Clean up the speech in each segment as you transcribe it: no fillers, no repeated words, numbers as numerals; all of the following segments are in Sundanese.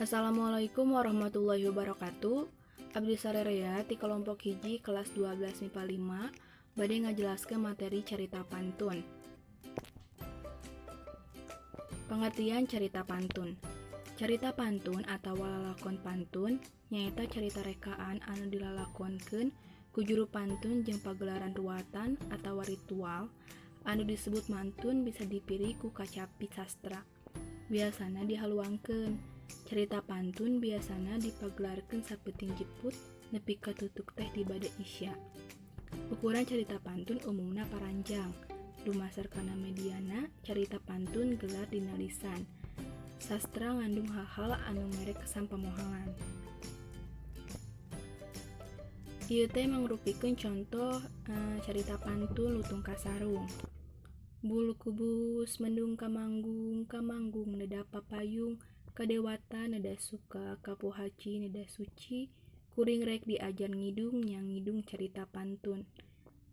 Assalamualaikum warahmatullahi wabarakatuh. Abdi sarerea ti kelompok 1 kelas 12 MIPA 5 bade ngajelaskeun materi carita pantun. Pengertian carita pantun. Carita pantun atawa lalakon pantun nyaeta carita rekaan anu dilalakonkeun ku juru pantun jeung pagelaran ruwatan atawa ritual anu disebut mantun bisa dipilih ku kacapi sastra. Biasana dihaluangkeun. Carita pantun biasana dipagelarkeun sapeuting jeput nepi ka tutuk teh di bada Isya. Ukuran carita pantun umumna paranjang. Dumasar kana mediana, carita pantun gelar dina lisan. Sastra ngandung hal-hal anu mere kesan pamohalan. Ieu teh mangrupikeun contoh carita pantun Lutung Kasarung. Bulu kubus mendung kamanggung, kamanggung neda papayung, kadewata neda suka, kapohaci neda suci, kuring rek diajar ngidung nya ngidung carita pantun.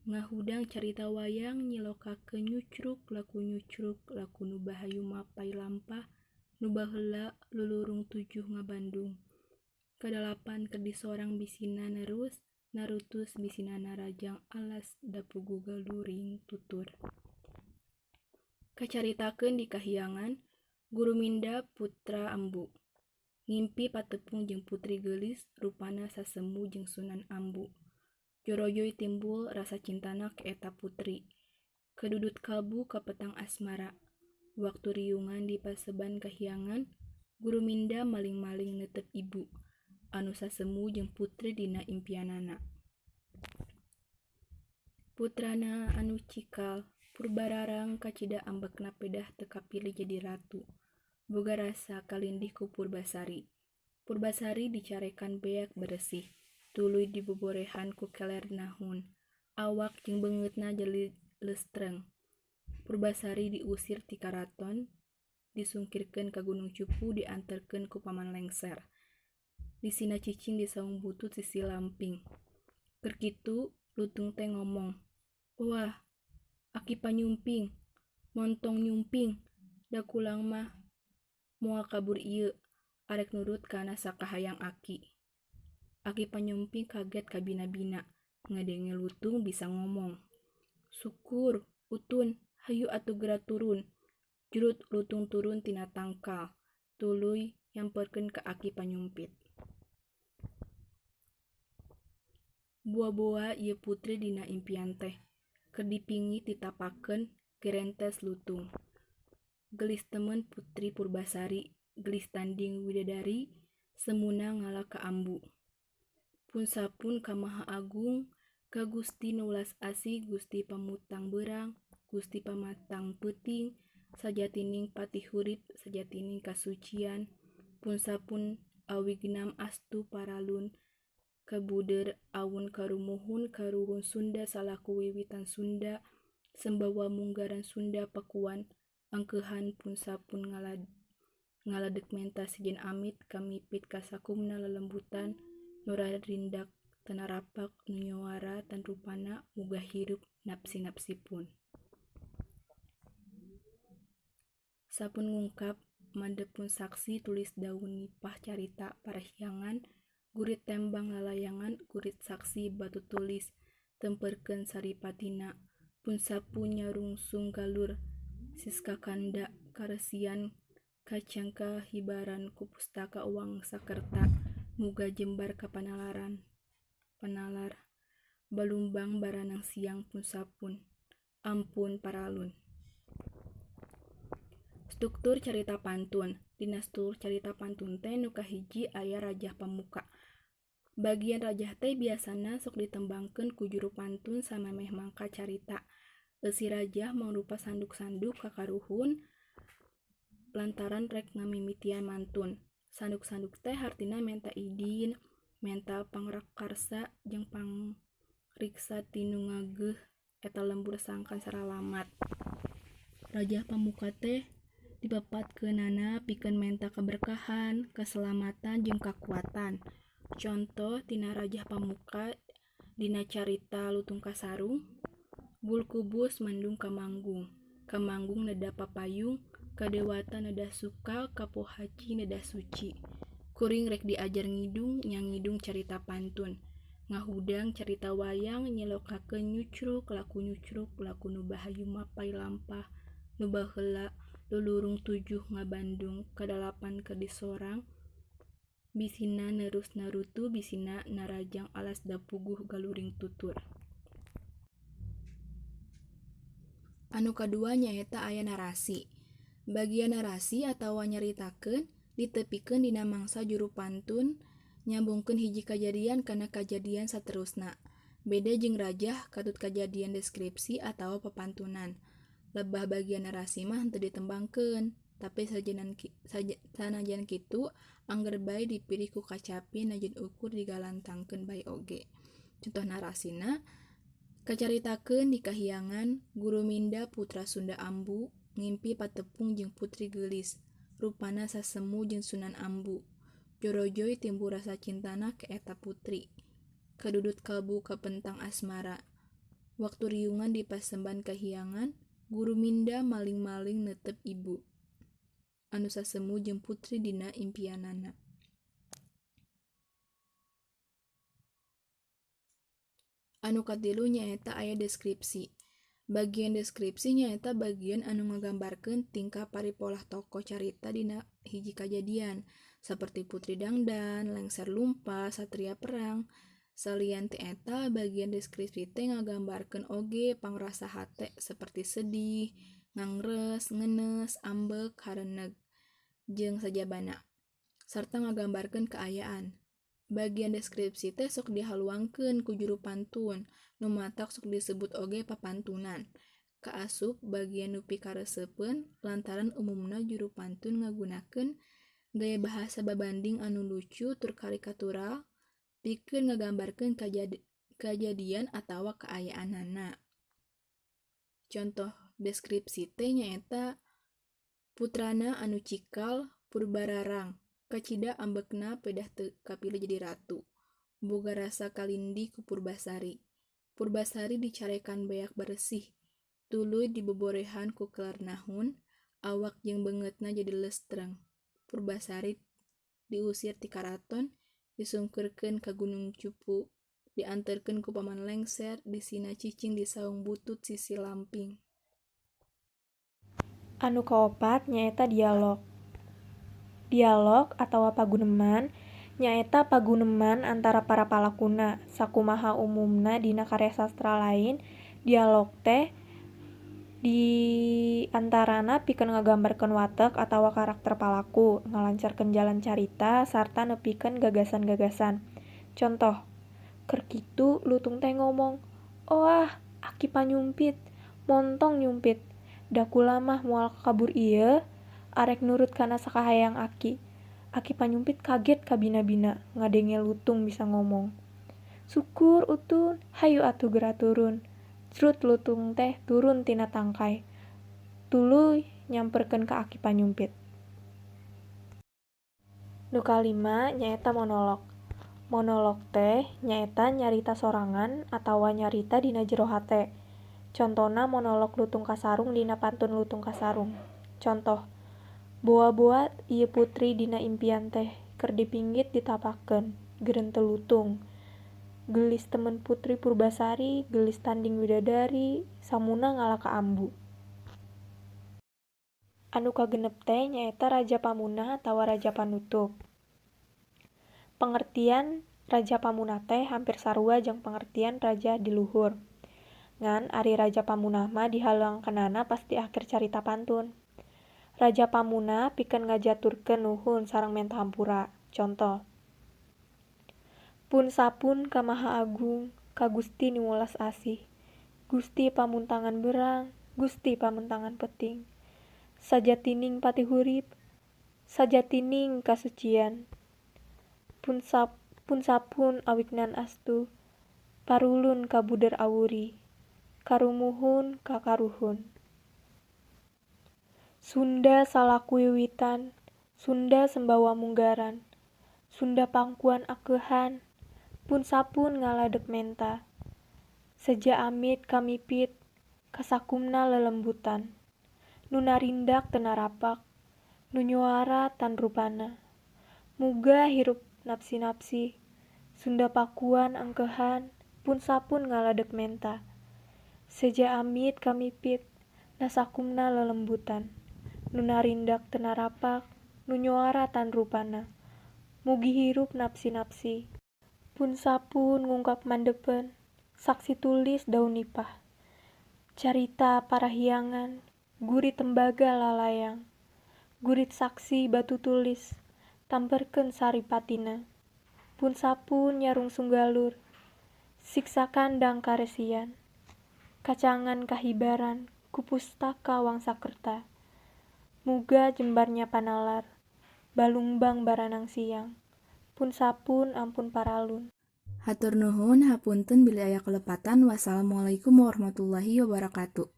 Ngahudang carita wayang nyilokakeun nyucruk laku nyucruk laku nu bahayu mapay lampah nu baheula lulurung tujuh ngabandung. Kadalapan keur disorang bisina nerus narutus bisina narajang alas da puguh galuring tutur. Kacaritakeun di kahyangan Guruminda putra ambu. Ngimpi patepung jeung putri geulis rupana sasemu jeung Sunan Ambu. Jorojoy timbul rasa cintana ka eta putri. Kadudut kalbu kapetang asmara. Waktu riungan di paseban kahyangan, Guruminda maling-maling neuteup ibu anu sasemu jeung putri dina impianana. Putrana anu cikal Purbararang kacida ambekna pedah teu kapilih jadi ratu. Boga rasa kalindih ku Purbasari. Purbasari dicarekan beak beresih, tuluy diboborehan ku keler nahun. Awak jeung beungeutna jadi leustreng. Purbasari diusir ti karaton, disungkirkeun ka Gunung Cupu dianterkeun ku Paman Lengser. Disina cicing di saung butut sisi lamping. Keur kitu Lutung teh ngomong, "Wah, Aki Panyumping, montong nyumping, da kulang mah moal kabur ieu, arek nurut kana sakahayang Aki." Aki Panyumping kaget kabina-bina ngadenge Lutung bisa ngomong. "Syukur, Utun, hayu atuh geura turun." Jurut Lutung turun tina tangkal, tuluy nyamperkeun ka Aki Panyumpit. Boa-boa ieu putri dina impian teh. Keur dipingit ditapakeun gerentes Lutung. Geulis temen putri Purbasari, geulis tanding widadari, semuna ngala ka ambu. Pun sapun ka Maha Agung, ka Gusti nu welas asih, Gusti pamutang beurang, Gusti pamatang peuting, sajatining patih hurip, sajatining kasucian, pun sapun awignam astu paralun, kabudeur awun karumuhun karuhun Sunda salaku wiwitan Sunda, sembawa munggaran Sunda Pakuan, angkeuhan pun sapun ngaladek menta sejen amit kamipit kasakumna lelembutan nu rarindak teu narapak nu nyuara tan rupana muga hirup napsi-napsipun. Sapun ngungkap madep pun saksi tulis daun nipah carita parahyangan gurit tembang lalayangan gurit saksi batu tulis temperkeun saripatina pun sapun nyarungsung galur siskakanda karesian kacangka hibaran ku pustaka Wangsakerta muga jembar ka panalar balumbang baranang siang pun sapun ampun paralun. Struktur carita pantun. Dina struktur carita pantun teh nu kahiji aya rajah pamuka. Bagian rajah teh biasana sok ditembangkeun ku juru pantun samemeh mangka carita. Eusi rajah mangrupa sanduk-sanduk kakaruhun lantaran rek ngamimitian mantun. Sanduk-sanduk teh hartina menta idin, menta pangrakarsa jeung pangriksa ti nu ngageuh eta lembur sangkan saralamat. Rajah pamuka teh dipapatkeunana pikeun menta kaberkahan, kasalamatan jeung kakuatan. Contoh tina rajah pamuka dina carita Lutung Kasarung, Bul kubus mendung kamanggung, kamanggung neda papayung, kadewata neda suka, kapohaci neda suci. Kuring rek diajar ngidung nya ngidung carita pantun, ngahudang carita wayang nyelokakeun nyucruk laku nyucruk laku nu bahayu mapay lampah nu baheula lulurung tujuh ngabandung kadalapan keur disorang bisina nerus narutu bisina narajang alas da puguh galuring tutur. Anu kadua nyaeta aya narasi. Bagian narasi atawa nyaritakeun ditepikeun dina mangsa juru pantun nyambungkeun hiji kajadian kana kajadian saterusna. Beda jeung rajah katut kajadian deskripsi atawa papantunan. Lebah bagian narasi mah henteu ditembangkeun, tapi sanajan kitu angger bae dipilih ku kacapi najan ukur digalantangkeun bae oge. Contoh narasina kacaritakeun di kahyangan Guruminda putra Sunda Ambu ngimpi patepung jeung putri geulis rupana sasemu jeung Sunan Ambu. Jorojoy timbul rasa cintana ka eta putri. Kadudut kalbu kapentang asmara. Waktu riungan di pasemban kahyangan, Guruminda maling-maling netep ibu anu sasemu jeung putri dina impianana. Anu katilu nyaeta aya deskripsi. Bagian deskripsi nyaeta bagian anu ngagambarkeun tingkah paripolah tokoh carita dina hiji kajadian, saperti putri dangdan, lengser lumpa, satria perang. Salian ti eta, bagian deskripsi teh ngagambarkeun oge pangrasa hate seperti sedih, ngangreus, ngenes, ambek, hareuneg, jeung sajabana, sarta ngagambarkeun kaayaan. Bagian deskripsi teh sok dihaluangkeun ku juru pantun, nu matak sok disebut oge papantunan. Kaasup bagian nu pikareseupeun lantaran umumna juru pantun ngagunakeun gaya bahasa babanding anu lucu tur karikatural pikeun ngagambarkeun kajadian atawa kaayaanana. Contoh deskripsi teh nyaeta putrana anu cikal Purbararang, kacida ambekna pedah teu kapilih jadi ratu. Boga rasa kalindi ku Purbasari. Purbasari dicarekan beak beresih, tuluy diboborehan ku kelar nahun, awak jeung beungeutna jadi leustreng. Purbasari diusir ti karaton, disungkeurkeun ka Gunung Cupu, dianterkeun ku Paman Lengser, disina cicing di saung butut sisi lamping. Anu kaopat nyaeta dialog. Dialog atawa paguneman nyaeta paguneman antara para palakuna. Sakumaha umumna dina karya sastra lain, dialog teh di antarana pikeun ngagambarkeun watek atawa karakter palaku, ngalancarkeun jalan carita, sarta nepikeun gagasan-gagasan. Contoh, keur kitu lutung teh ngomong, "Oah, aki panyumpit, montong nyumpit. Da kula mah moal kabur ieu, arek nurut kana sakahayang aki." Aki panyumpit kaget kabina-bina ngadenge lutung bisa ngomong. "Syukur utun, hayu atuh geura turun." Crut lutung teh turun tina tangkai, tuluy nyamperkeun ka aki panyumpit. Nu kalima nyaeta monolog. Monolog teh nyaeta nyarita sorangan atawa nyarita dina jero hate. Contona monolog Lutung Kasarung dina pantun Lutung Kasarung. Contoh, boa-boa ieu putri dina impian teh, keur dipinggit ditapakeun, geurenteu lutung. Geulis temen putri Purbasari, geulis tanding widadari, samuna ngalah ka ambu. Anu kagenep teh nyaeta Raja Pamunah atawa Raja Panutup. Pengertian Raja Pamunah teh hampir sarua jeung pengertian raja di luhur. Ngan ari Raja Pamunah mah dihaluangkeunana pas di akhir carita pantun. Raja Pamunah pikeun ngajaturkeun nuhun sareng menta hampura. Contoh, pun sapun ka Maha Agung, ka Gusti niwelas asih. Gusti pamuntangan berang, Gusti pamuntangan peting. Sajatining patihurip, sajatining kasucian. Pun sapun awignan astu, parulun ka buder awuri, karumuhun ka karuhun. Sunda salaku wiwitan, Sunda sembawa munggaran, Sunda pangkuan akeuhan, pun sapun ngaladek menta. Seja amit kamipit, kasakumna lelembutan. Nu narindak teu narapak, nu nyuara tan rupana. Muga hirup napsi-napsi. Sunda Pakuan angkeuhan pun sapun ngaladeg menta. Seja amit kamipit nasakumna lelembutan. Nu narindak teu narapak nu nyoara tan rupana. Mugi hirup napsi-napsi. Pun sapun ngungkap mandepen saksi tulis daun nipah. Carita parahyangan gurit tembaga lalayang. Gurit saksi batu tulis tamperkeun saripatina. Pun sapun nyarungsung galur siksa kandang karesian. Kacangan kahibaran ku pustaka Wangsakerta. Muga jembarnya panalar balungbang baranang siang. Pun sapun ampun paralun. Hatur nuhun, hapunten bilih aya kalepatan. Wassalamualaikum warahmatullahi wabarakatuh.